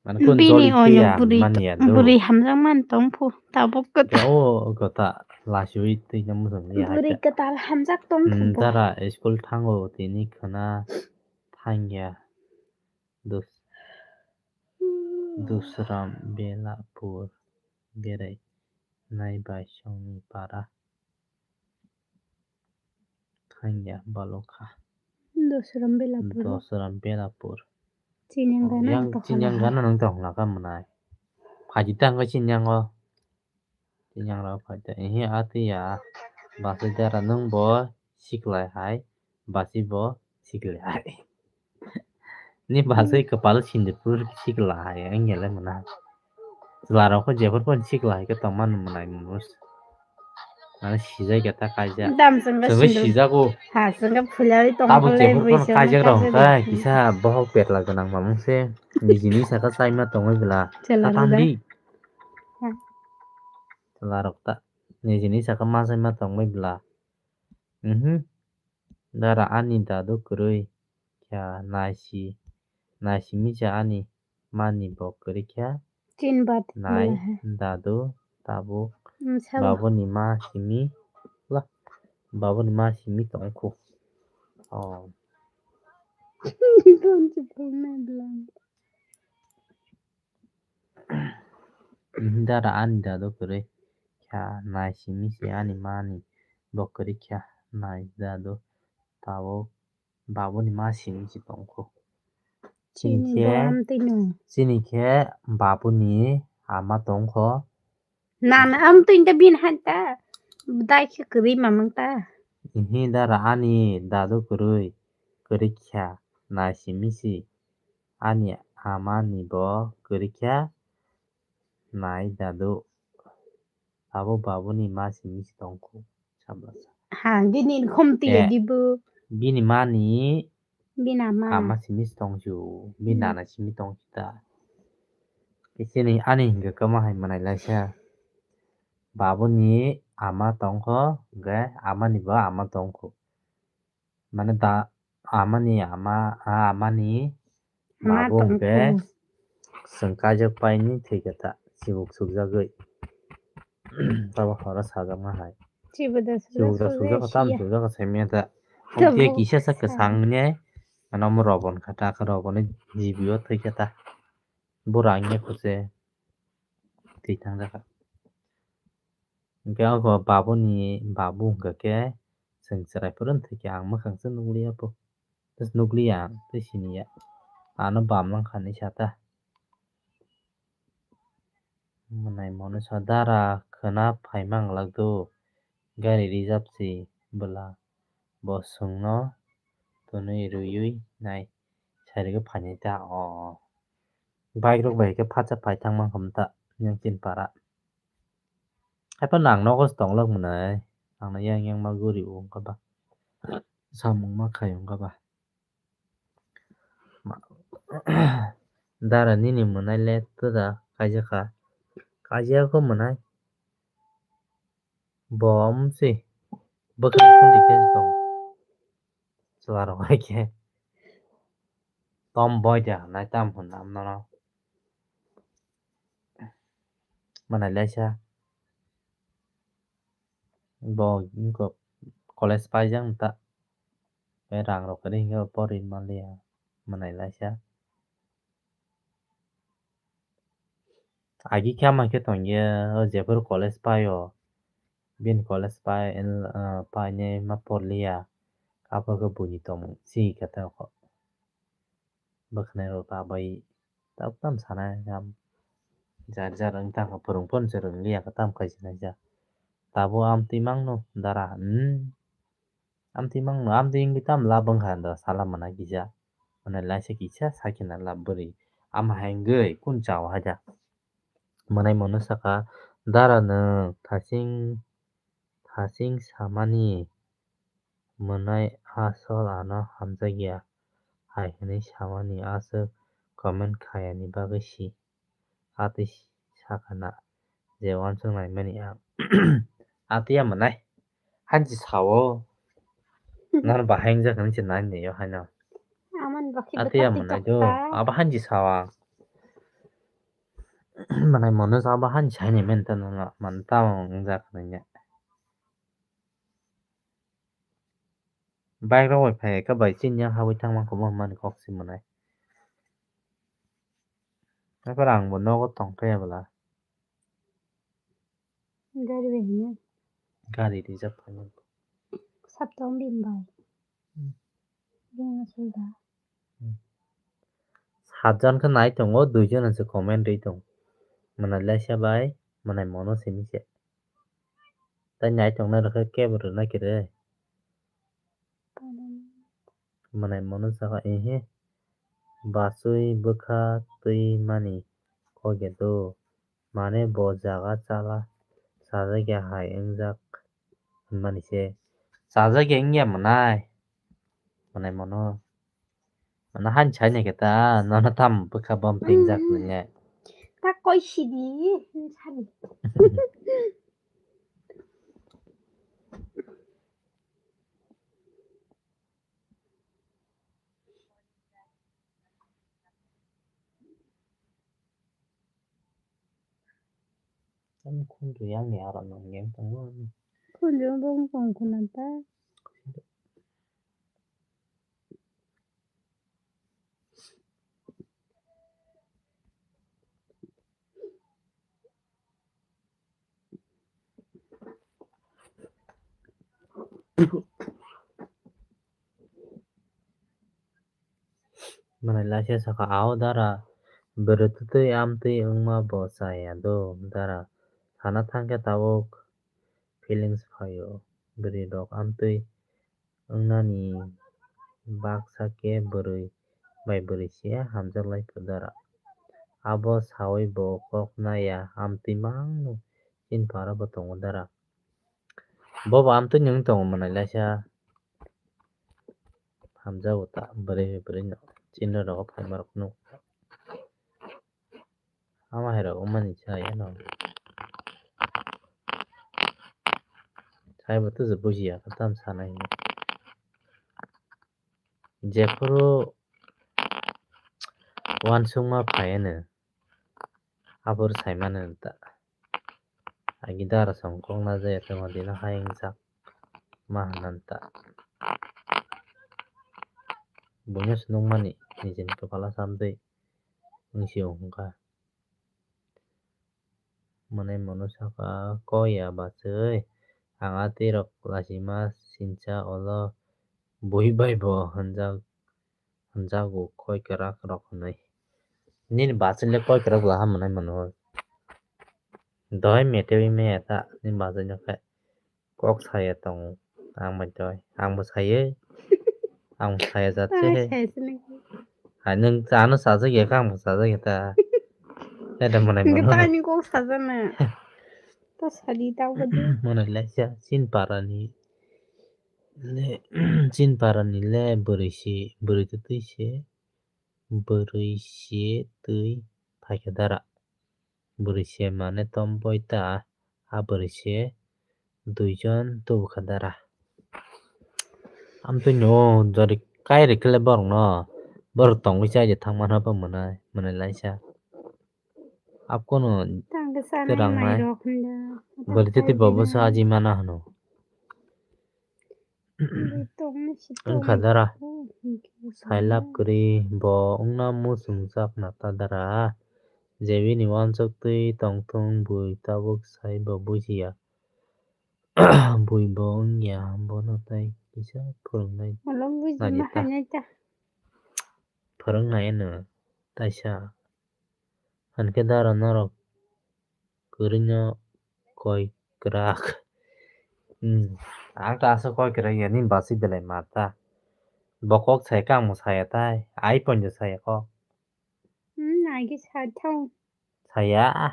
Mane kun bini jori oyo twi ya bwrwi mani ya do. Bwrwi hamjak man tong phu tabuk kwtal. O kota lachiui twi no mujung ya. Bwrwi kwtal hamjak tong phu. Dara school thango tini khwna thangya. Dus Dusram Belapur berai nai bai songni para. Thangya balokha. Dosram Belapur. Dosram Belapur. Chinyang gana yang to chinyang gana nang tong laka mwnai. Phaji tang ka chinyang o. Chinyang rok phaji ta. Ehe ati ya. Basi dara nung bo siklai hai. Basi bo siklai hai. Ni basi kepala sindir pur sikla hai ang yale mwnai. Chwla rok khe jephuru phano sikla hai khe tongma nw mwnai mwnus. Mane sijai khe ta kaijak. Dam chwngkhe sindur. Chwngkhe sijago. Ha, chwngkhe phulai tongkha le bui chwngkhe kaijak. Tabuk jephuru phano kaijak rok hwnkhe kisa bohok petla gwnang mamung se. Nijini saka chaima tongwi bwla. Chwla rok ta tamdi. Ha. Chwla rok ta. Nijini saka masai ma tongbai bla. Mhm. Dara ani dadu kwrwi kha naisi, naisimi se ani mani bo kwrwi kha. Chin bat nai bla hai. Dadu tabuk. Hmm, sabo. Babuni ma simi, la, babuni ma simi tongkhu. Oh. Don't you call me bla. Dara ani dadu kwrwi kha naisimi se ani mani bo kwrwi kha nai dadu tabuk babuni ma simi se tongkhu. Chini khe, chini khe babuni ama tongkho. Nana amtwi ta bin han ta. Dai khe kwrwi mamang ta. Ihi dara ani dadu kwrwi kwrwi kha naisimi se ani ama ni bo kwrwi kha nai dadu. Abo babuni ma simi se tongkhu. Sabla sa. Ha, bini khom twi dibu. Bini mani bini ama. Ama simi se tongsu. Bini nana simi tongsu ta. Khe chini ani hingke kwma hai manai laisa. Babuni ama tongkho, hingke amani bo ama tongkho. Mane da amani ama, a amani ama babu hwnkhe tongkho. Chwng kaijak paini thwikhe ta chibuk sukjagwi. Tabo horo sajakma hai. Chibuk da sukjak tam sukjak saimanya ta. Tabo hwnkhe kisa sa kwsang ne, ano omo robon kha ta, kha roboni jibio thwikhe ta. Bura wngya khe se twi thangjakha. Hingke o babuni babu hingka khe chwng chwrai phuru hwnkhe ang mwkhang se nukliya po. Just nukliya ang tei siniya. Ano bam langkha hinwi sa ta. Mwnai mono sa dara khwna phai mang lak do. Gari reserve si bwla bo chwngno twnwi rwui nai sai rwgwi phainai ta o. Bike rok bai khe phatsa phai thang mankha ta yang chini para. Haiphano ang nogo se tonglok mwnai. Ang no yang yang ma guri o wngkha ba. Samung ma khai wngkha ba. Dara nini mwnai le twda kaijakha. Kaijak kho mwnai. Bo wng si. Bwkhak phundikhe tong. Chwla rok hai khe. Tom boy de nai tam hwn amno no. Mwnai laisa. Bo wngkha college paijak ta. Tei rang rok kwrwi hwnkhe bo pori manliya. Mwnai laisa. Agi khe ama khe tongya, o jephuru college pai o, bini college pai, ah, painai ma porliya, aphuru khe buini tongmung si khe ta kho. Bwkhanai rok ta bai tabuk tam sanai, jar jar wng tang kha, phwrwng phano se rwng liya khe tam khai se naijak. Tabuk amtwi mangno dara, hmm. Amtwi mangno, amtwi wngwi tamo lab wngkha da sala mwnai kisa. Mwnai laisa kisa sakhe na lab bwrwi. Ama hai wngwi kun chao haida. Mwnai mono saka, dara nwng thasing, thasing samani mwnai asol ano hamjakya hai hwnwi samani aswk comment khayani bagwi si. Atwi sakha na je uansuk naimani ang. Atwi ya mwnai. Hanchi sao. Nang bahai wngjakha nang se nai nai yo haino. Atwi ya mwnai do. Abo hanchi sao ang. Mwnai mono sa abo hanchi hai nai men ta nang man ta wngjakha nang ya. Bike rok bai phai khe bai chini yang habwi thang mankha bo hwnmani kok se mwnai. Haphar ang bo nogo tong khe bwla. Gari bai hwnwi. Gari reserve khainai. Sat tong bini bai. Hmm. Bini sulda. Hmm. Satjon khe nai tongo, duijon se comment rwi tong. Mwnai laisa bai, mwnai mono simi se. Tai nai tongnai rok khe kebo rwna khe re. Mwnai mono saka, ehe. Bachwi bwkha twi mani kok ya do. Mane bo jaga chala chajakya hai wngjak hwnmani se. Chajakya wngya mwnai. Mwnai mono. Mano han sai nai khe ta, nono tam bwkha bom tengjak nai. Ta koi sidi, sadi. Ani khunju yang ni aram nang yang tong. Khunju bong bong khuna ta. Mwnai laisa saka, "Ao dara, bwrwi twtwi amtwi wngma bo chaya do dara. Sana thangkhe tabuk feelings phaio. Bwrwi rok amtwi wngnani baksa khe bwrwi bai bwrwi se hamjak lai phu dara." Abo saui bo kok naya, amtwi mangno chini para bo tongo dara. Bobo amtwi nwng tongo mwnai laisa. Hamjago ta bwrwi bwrwi no chini rogo phaima rok nuk. Ama hai rok wngmani sai ano. Sai bo tuju bujiya khe tam sanai hinwi. Jephuru uansukma phai ano. Aphuru saimano ta. Agi dara song kok na jaya tongma dino hai wngjak ma hwnna ta. Buino se nukmani nijini kwpala chamtwi wngsi o hwnkha. Mwnai mano saka, "Koi ya bachwi, ang a twi rok lachima sincha olo bui bai bo hwnjak, hwnjago koi kwrak rok hwnwi." Nini bachwi le koi kwrak bwla ha mwnai mano. Doi metewi maya ta nini bachwi no khe. Kok saya tongo. Ang bai toi. Ang bo sayo. Ang bo saya jat se. Hai nwng ano sajak ya khe ang bo sajak ya ta. Hede mwnai mano. Tani kok sajana. Ta sadi ta bodi. Mwnai laisa chin parani le chin parani le bwrwi si bwrwi twtwi se bwrwi si twi phaikha dara. Bwrwi se mane tom boi ta, a bwrwi se duijon tubukha dara. Amtwi no jori kai rikhle borok no, borok tongwi chai je thang mano bo mwnai, mwnai laisa. Abkono twrang nai. Bwrwi twi bo bwsa aji mana hwno. Wngkha dara. Sailap kwrwi bo wngna muchungjak na ta dara. Je bini uansuk twi tongthung bui tabuk sai bo bujiya. Bui bo wngya bono tai kisa phwrwngnai. Phwrwngnai no taisa. Hinkhe dara norok kwrwino koi kwrak. Hmm. Ang ta aswk koi kwrak ya, nini bachwi belai ma ta. Bo kok sai khe ang bo saya tai. Ai poito saya kok. Hmm, ai khe sa thang. Saya.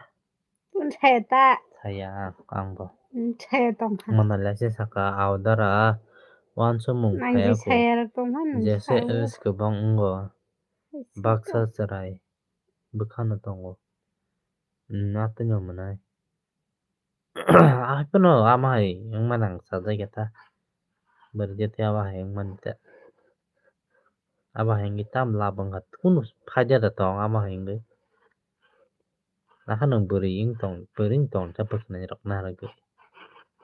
Tun saya ta. Saya ang bo. Hmm, saya tong kha. Mwnai laisa saka, "Ao dara, uansukmung phaiya kho. Jese else kwbang wngo. Baksa chwrai bwkhano tongo." Hmm, atwino mwnai. Aphano ama hai wngmani ang sajagya ta. Bwrwi de tei abo hai wngmani ta. Abo hai wngwi tam lab wngkha. Kunu phaida da tong abo hai wngwi. Nahano bwrwi wng tong, bwrwi wng tong khe bwkhnai rok narwgwi.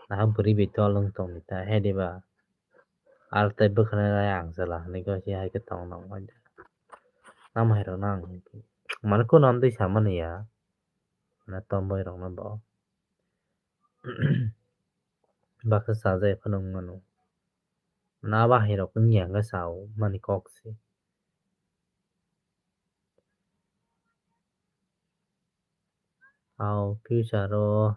Naha bwrwi bai tol wng tong ta, he diba? Ar tei bwkhanai rai ang chwla hinwi khe hai khe tong nang manya. Tamo hai rok nang mane kunu amtwi samani ya. Na tomboi rok no bo. Baksa sajai phano wng mano. Na bahai rok wngya hwnkhe sao mani kok se. Ao future o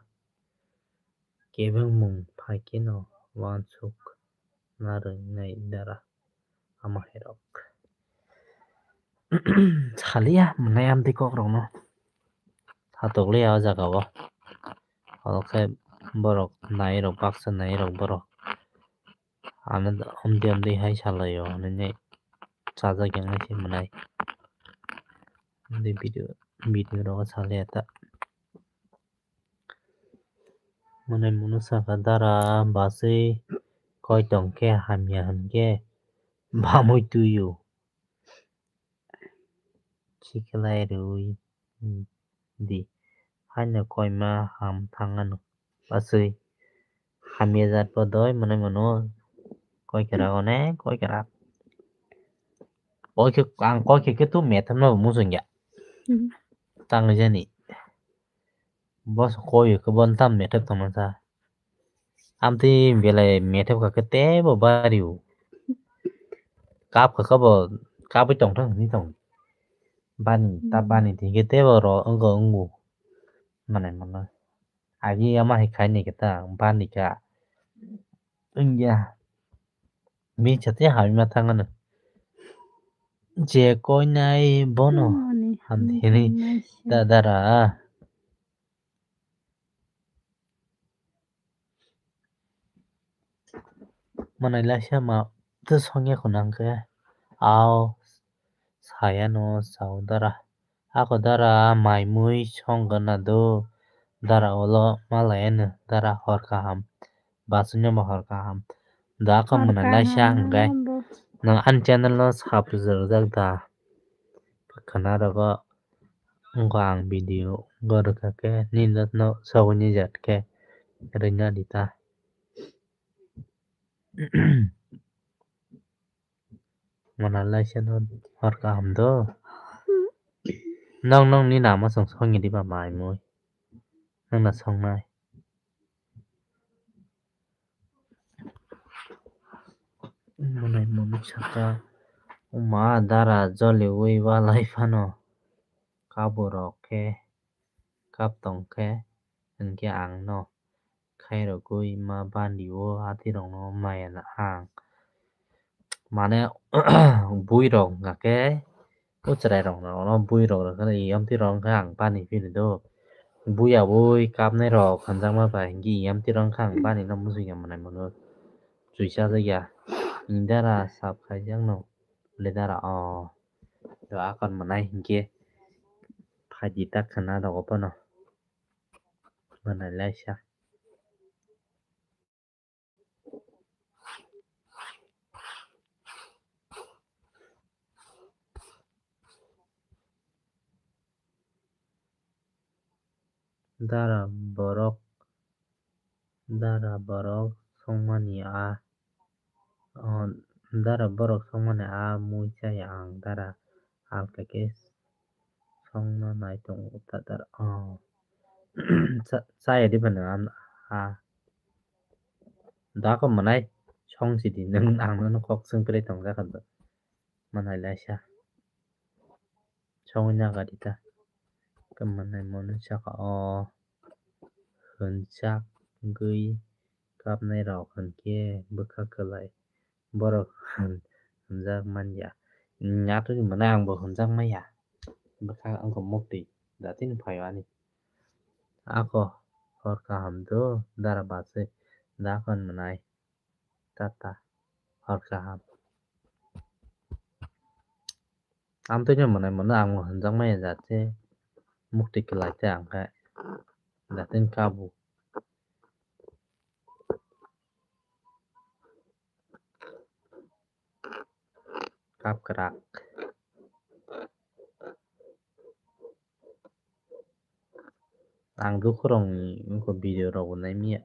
kebengmung phai kheno uansuk narwknai dara ama hai rok. Saliya mwnai amtwi kok rok no. Satokliya o jaga o. Obo khe borok nai rok baksa nai rok borok. Ano amtwi amtwi hai salaio hinwi chajak yang nai se mwnai. Amtwi video, video rogo saliya ta. Mwnai munu saka dara bachwi koi tong khe hamya hinkhe bamwi twi o. Sikhlai rwui di. Haino koima ham thang ano. Aswk hamya jat bo doi mwnai mano. Koi kera one, koi kera. Koi khe, ang koi khe khe tu metham no muchung ya. Hmm. Tang jani. Boss koi khe bon tam metham tong sa. Amtwi belai methep kha khe teibo bari o. Kap kha khe bo, kapwi tongthang hinwi tong. Bani, ta Hmm. bani thwngkhe teibo ro wngkha wngo. Mane mano. Agi ama hai khaini khe ta bani kha. Wngya. Bini chati hamya thangano. Je koi nai bono. Mani, Ham mani, hini mani. Da dara. Mwnai laisa ma tw songya khuna hwnkhe, ao sayano sao dara. Ako dara mai mui songkha na do, dara ulo ma laiano dara hor kaham, bachwino bo hor kaham. Da ako Hor mwnai laisa kaham hwnkhe, no bo. Nwng ani channel no subscribe rijak da? Khwna rogo wngkha ang video wngkha rwkha khe nini no sogwi ni jat khe rwna di ta. Mwnai laisa no hor kaham do. Nong nong ni nama song songya diba mai mui. Nang na songnai. Mwnai mwnwi saka, "Oma dara joliui walai phano, kaborok khe kap tong khe, hinkhe ang no khairogwi ma bandi o adirokno maya na ang." Mane, buirok hwnkha khe, o chwrairok no, ono buirok rwkhe, i yamtwi rok wngkha ang bani phini do. Buya bui kapnai rok khanjakma bai, hinkhe i yamtwi rok wngkha ang bani no muchungya mwnai mwnwi. Chuichajak ya. Ni dara sap khaijak no. Le dara o. Do akon mwnai hinkhe. Phaidi tak khwna rogo phano. Mwnai laisa. Dara borok, dara borok songmani a, o, dara borok songmani a mui chaya ang dara alkha khe songna nai tongo ta dara, o, cha-, chaya di phano a, a. Dako mwnai song sidi nwng ang nono kok swng kwrwi tong jakha do. Mwnai laisa. Songwi naga di ta. Khe mwnai mwnwi saka o hwnchak gwi kapnai rok hwnkhe bwkha kwlai borok hwn-, hwnjak man ya. Atwini mwnai angbo hwnjak man ya. Bwkha wngkha muktwi datini phaio ani. Ako hor kaham do dara bachwi dakon mwnai tata hor kaham. Amtwino mwnai mwnwi ang hwnjak maya jat se muktwi kwlai te ang khe datini kabu. Kap kwrak. Ang dukhu rokni wngkha video rokbo naimya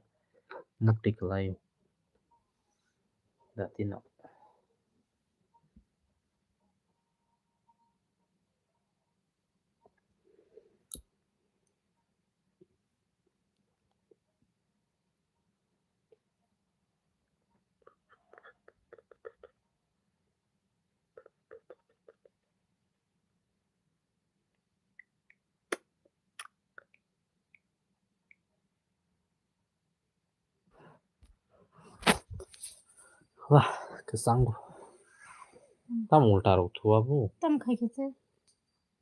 muktwi kwlaio. Datino. Wah, kwchango. Hmm. Tamo ulta rok thua bo. Tam khai khe se.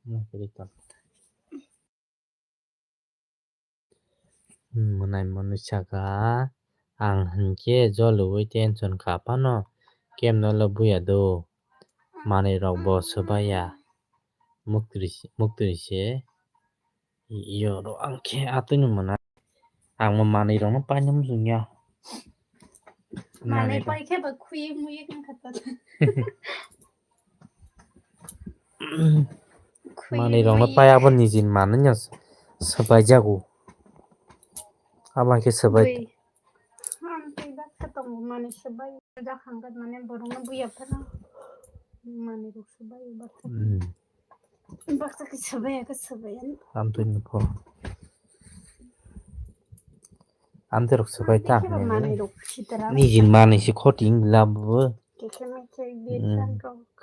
Hmm, khe tam. Mwnai mwnwi saka, ang hinkhe joliui tension kha phano kemno le buya do. Manwi rok bo swbaiya. Muktwi, muktwi se. Iyo ro ang khe atwino mwnai. Ang bo manwi rokno paina muchungya. Manwi Manwi rok. Pai khe ba khuyuk muyuk wngkha to. Khuyuk Manwi rokno muyuk. Pai abo nijini manwi no. Swbai jago. Abang khe swbai. Bui. Ang tei baksa tongo, mani swbai jak hangkat mane borokno buya phano mani rok swbai baksa. Hmm. Baksa khe swbai, khe swbai. Am twi nukho. Am tei rok swbai ta. Mani rok sitara. Niji mani si khoti wng labo. Khe khe me khe bir Hmm. Kan rok.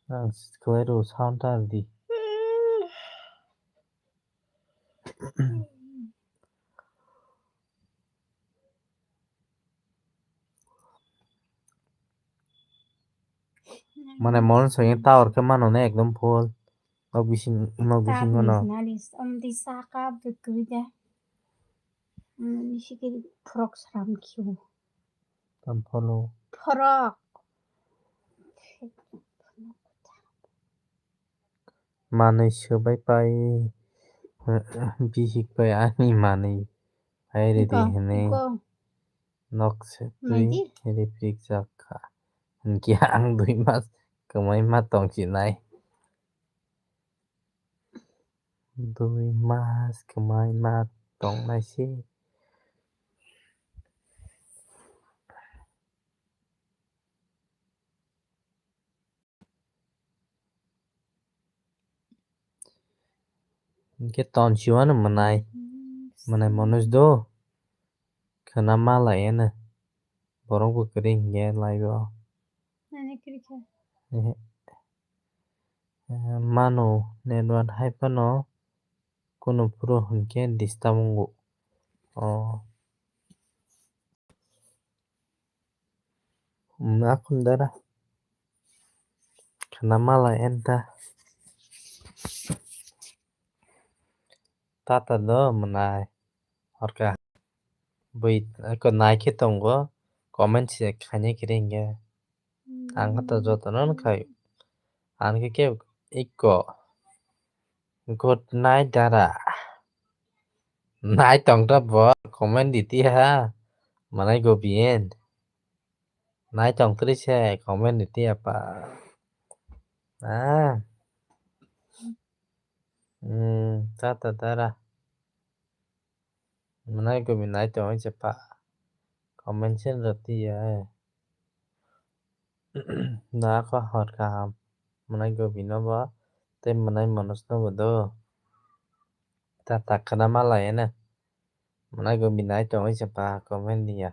Ang kwlai rw sound ta di. Mane mon songya tower khe mano na ekdom full. Nok bising nok bisingo no. Nali om di saka bwtwi de. Nisi ke frog sram khiu. Tam follow. Frog. Manwi swbai pai, bihik bai ani manwi pai ridi hwnwi nok se twi riprik jak kha. Hinkhe ang dui mas kwmai ma tong sinai. Dui mas kwmai ma tongnai se. Hinkhe ton siwano mwnai, mwnai Manoj do, khwna ma lai eno, borok bo kwrwi hinkhe live o. Ehe. Eh, mano network hai phano kunu phuru hinkhe disturb wngo. Oh. Nakon dara. Khwna ma lai enta. Tata do mwnai. Horka. Bui ko nai khe tongo. Comment se khainai khe ringya. Ang khe to jotono khai. Ang khe ke ikko. Good night dara. Nai tong ta bo comment di ti ha. Manai go bien. Nai tong tri se comment di ti apa. Ah. Hmm, ta ta dara. Manai go bi nai tong se pa. Comment sen roti ya. Na kho hor kaham. Manai go bino bo. Te manai Manoj no bo do. Ta ta khana malai na. Manai go bi nai tong se pa comment di ya.